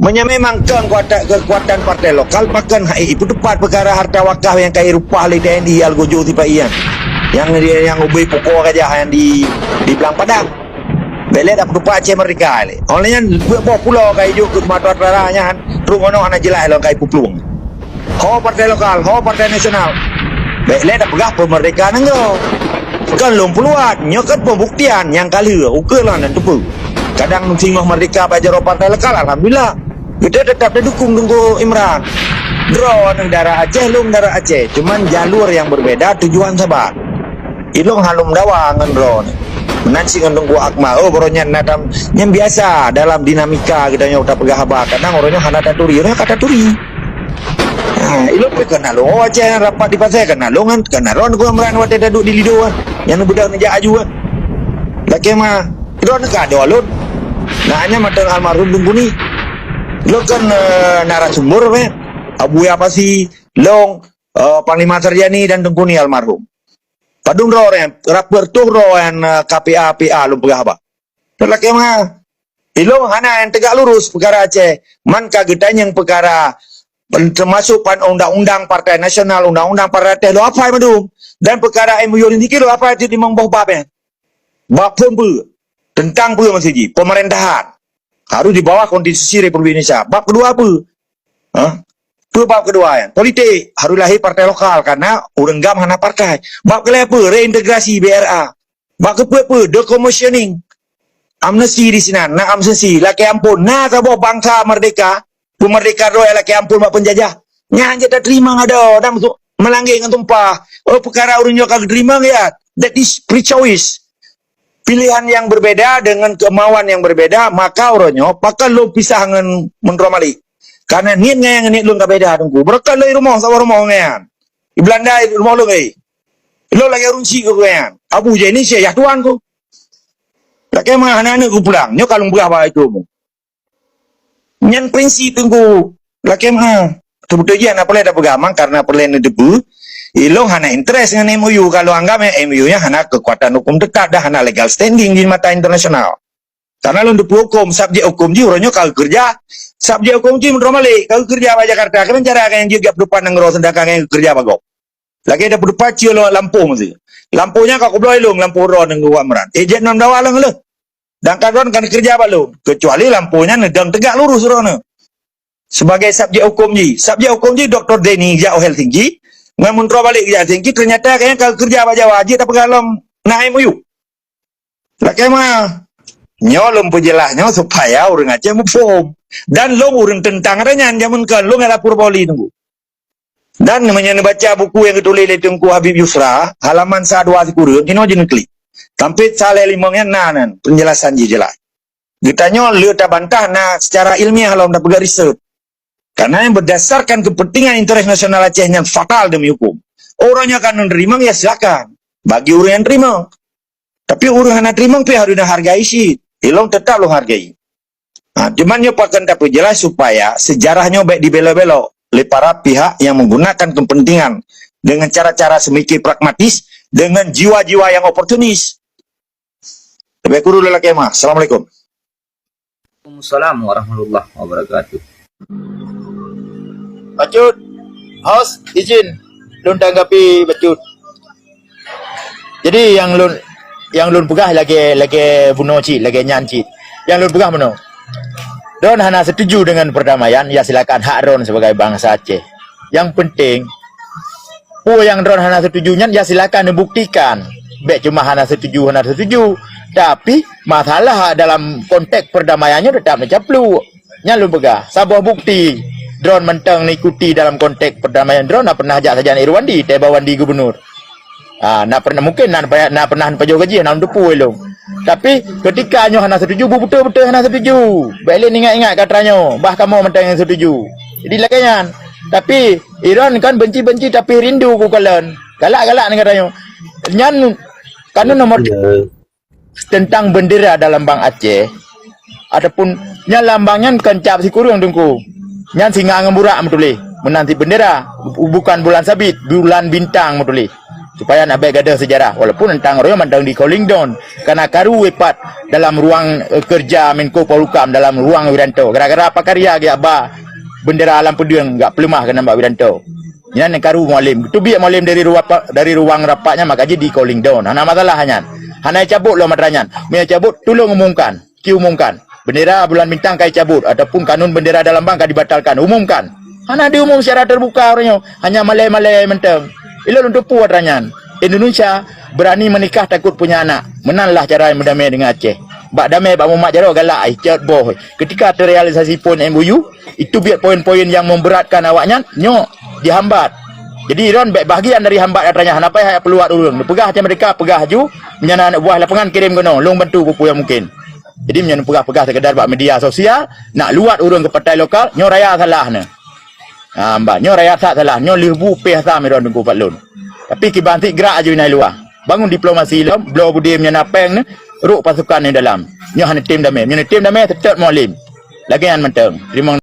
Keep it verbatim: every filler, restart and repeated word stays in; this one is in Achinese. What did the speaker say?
Meunyoe memang keu keukuatan, keukuatan partai lokal, pakon hai ipeutupat peukara harta wakaf nyang ka irupah lé T N I Algojo sipa-i nyan. Nyang, nyang ubé pukoe gajah nyang di, di Blang Padang. Bèk lé tapeutupat Aceh Merdeka lé. Óh lheueh nyan, beuet boh pulo ka ijok keu Sumatera Utara nyan, trok ngon hana jeulaih lom ka ipeuplueng. Ho partai lokal, ho partai nasional. Bèk lé tapeugah peumeurdeka nanggroe. Kon lôn peuluat, nyoe kon peubuktian nyang ka lheueh, ukeue lôn dan teupeu. Kadang singoh meurdeka bak jaroe partai lokal, alhamdulillah. Kita tetap didukung Teungku Imran. Droeneuh darah Aceh, lôn darah Aceh. Cuman jalur yang berbeda, tujuan saban. Ilôn hana lôn meudawa ngon droeneuh. Meunan cit ngon Teungku Akmal. Oh, baroe nyan na tam, nyan biasa dalam dinamika geutanyoe tapeugah haba. Kadang uroe nyoe hana taturi, uroe nyoe ka taturi. Ha, ilôn pih kon na lôn. Oh, Aceh nyan rapat di pasai kon na lôn kan, kon na droeneuh Teungku Imran watèe taduek di Lido kan. Nyang neubeudôh neujak aju kan. Lakèe meu'ah, droeneuh ka adoe lôn. Nah, nyan mantong almarhum Teungku Ni. Lôn kan, eh, narasumber, eh. Abuya Pasi, lôn, eh, Panglima Sarjani dan Teungku Ni almarhum. Padum droe nyan, rapeuet reutôh droe nyan, eh, K P A, P A lôn peugah haba. Lakèe meu'ah, ilôn hana nyang tegak lurus peukara Aceh. Man ka geutanyong peukara, teumasuk pan undang-undang partai nasional, undang-undang partai lôn hafai mandum. Dan peukara M O U nyan dikeue lôn hafai cit limong boh bab nyan. Bab phôn peue? Teuntang peue maksud jih? Peumeurintah. Harus di bawah Konstitusi Republik Indonesia. Bab keudua peue? Ha? Peue bab keudua nyan? Politik. Harus lahé partai lokal karena ureueng GAM hana partai. Bab keulhèe peue? Reintegrasi B R A. Bab keupeuet peue? Decommissioning. Amnesti di sinan. Na amnesti. Lakèe ampôn. Na saboh bansa merdeka. Peumeurdeka droe lakèe ampôn bak peunjajah. Nyan jeuet tateurimong adoe dan meulangge ngon tumpah. Oh, peukara ureueng nyoe ka geuteurimong ya. That is free choice. Pilihan yang berbeda dengan kemauan yang berbeda, maka uroe nyoe pakon lôn pisah ngon Meunroe Malik. Karena niet ngon nyang niet lôn ka beda Teungku. Beureukat lôn i rumoh, saboh rumoh ngon nyan. Di Beulanda i rumoh lôn, eh. Lôn lagèe ureueng chik keu nyan. Abu Jai ni syeh yah tuan ku. Lakèe meu'ah hana aneuk ku pulang. Nyoe ka lôn peugah bak itu. Nyan prinsip Teungku. Lakèe meu'ah. Teubeutôi jih hana peureulèe tapeugah mang karena peureulèe neuteupeue. Ilôn hana interest ngon M O U. Ka lôn anggap M O U nyan hana keukuatan hukum tetap dan hana legal standing di mata internasional. Karena lôn teupeu huköm, subjek huköm jih uroe nyoe ka geukeureuja. Subjek huköm jih Meunroe Malik ka geukeureuja bak Jakarta. Keunan cara nyang jeuet jak peuteupat nanggroe seudangkan nyang geukeureuja bak gob. Lagèe tapeuteupat cue lôn lampôh meusi. Lampôh nyan ka kubloe lôn, lampôh droeneuh Teungku Amran. Eh, jeuet nam dawa lôn leuh. Dan ka droeneuh ka neukeureuja bak lôn. Keucuali lampôh nyan neudong teugak lurus droeneuh. Sebagai subjek huköm jih. Subjek huköm jih Doktor Denny jak u Helsinki. Ngon Meunroe Malik jak Helsinki, ternyata ka nyan ka geukeureuja bak Jawa. Jeuet tapeugah lom na M O U. Lakèe meu'ah, nyoe lôn peujeulaih nyoe supaya ureueng Aceh muphom. Dan lôn ureueng teuntang ata nyan jameun kön lôn ngon lapor bak oli Teungku. Dan meunyoe neubaca buku nyang geutuléh lé Teungku Habib Yusra, halaman sa dua sikureueng, inoe jeuet neuklik. Sampé sa lhèe limong nyan na nan peunjelasan jih jeulaih. Geutanyoe le tabantah na secara ilmiah lom tapeugah research. Karena yang berdasarkan kepentingan interes nasional Aceh nyan fatal demi hukum. Orang yang akan menerima, ya silakan. Bagi orang yang terima. Tapi ureueng hana teurimong pih harôh neuhargai cit. Ilôn teutap lôn hargai. Ha, cuman nyoe pakon tapeujeulaih supaya sejarah nyoe bèk dibelok-belok lé para pihak yang menggunakan kepentingan dengan cara-cara semikian pragmatis, dengan jiwa-jiwa yang oportunis. Leubèh kureueng lôn lakèe meu'ah. Assalamualaikum. Waalaikumsalam warahmatullahi wabarakatuh. Bacut, host, izin lôn tanggapi bacut. Jadi nyang lôn, nyang lôn peugah lagèe, lagèe bunoe cit, lagèe nyan cit. Nyang lôn peugah bunoe. Droen hana setuju dengan perdamaian, ya silakan, hak droen sebagai bangsa Aceh. Yang penting, peue nyang droen hana setuju nyan, ya silakan neubuktikan. Bèk cuma hana setuju, hana setuju. Tapi, masalah dalam konteks perdamaian nyoe teutap neucaplok. Nyan lôn peugah, saboh bukti. Droen mantong neuikuti dalam konteks perdamaian, droen na pernah jak sajan Irwandi, teuba Wandi gubernur. Ha, na pernah, mungkin na, na pernah pajoh gaji, na lôn teupeu lôn. Tapi, ketika nyoe hana setuju, beutôi-beutôi hana setuju. Bèk lé ingat-ingat kata nyoe, bah kamoe mantong nyang setuju. Jadi, lagèe nyan. Tapi, Iran kan benci-benci tapi rindu ku kalon. Galak-galak ni kata nyoe. Nyan kanun nomor tentang bendera dalam Bank Aceh ataupun nyan lambang nyan kon cap sikureueng Teungku. Nyan singa ngon burak meutuléh. Meunan cit bendera, bu-, bukan bulan sabit, bulan bintang meutuléh. Supaya nak bèk gadoh seujarah, walaupun teuntang roh nyoe mantong di cooling down, karena karu ipat dalam ruang, eh, kerja Menko Polhukam, dalam ruang Wiranto. Gara-gara apa karya geujak ba bendera lam peudeueng geujak peuleumah keunan bak Wiranto. Nyan karu Mualem. Teubiet Mualem dari ruang, dari ruang rapat nyan maka jih di cooling down. Hana masalah nyan. Hana cabot lom atra nyan. Meunyo cabot, tulông umumkan. Ci umumkan. Bendera bulan bintang ka dicabut ataupun kanun bendera dan lambang ka dibatalkan. Umumkan. Hana diumum secara terbuka uroe nyoe. Hanya malèe-malèe mantong. Ilôn lôn teupeue atra nyan. Indonesia berani menikah takut punya anak. Meunan lah cara meudamé dengan Aceh. Bak damé bak mumat jaroe galak, icot boh. Ketika terrealisasi poin M O U, itu biet poin-poin yang memberatkan awaknyan, nyoe dihambat. Jadi, droen bèk bahagian dari hambat atra nyan. Hana payah jak peuluat ureueng. Neupeugah cit mereka, peugah ju, meunyo na aneuk buah lapangan kirém keunoe, lôn bantu peue-peue nyang mungkin. Jadi, meunyo neupeugah-peugah sekedar bak media sosial, nak luat ureueng keu partai lokal, nyoe raya salah nyoe. Ha, bah, nyoe raya that salah, nyoe lheueh bu péh asam droen Teungku Fadlon. Tapi kiban cit grak aju inan luwa. Bangun diplomasi lom, bloe budé meunyo na pèng nyoe, rôk pasukan nyoe dalam. Nyoe hana tem damé. Meunyo na tem damé, seutôt Mualem. Lagèe nyan mantong. Teurimong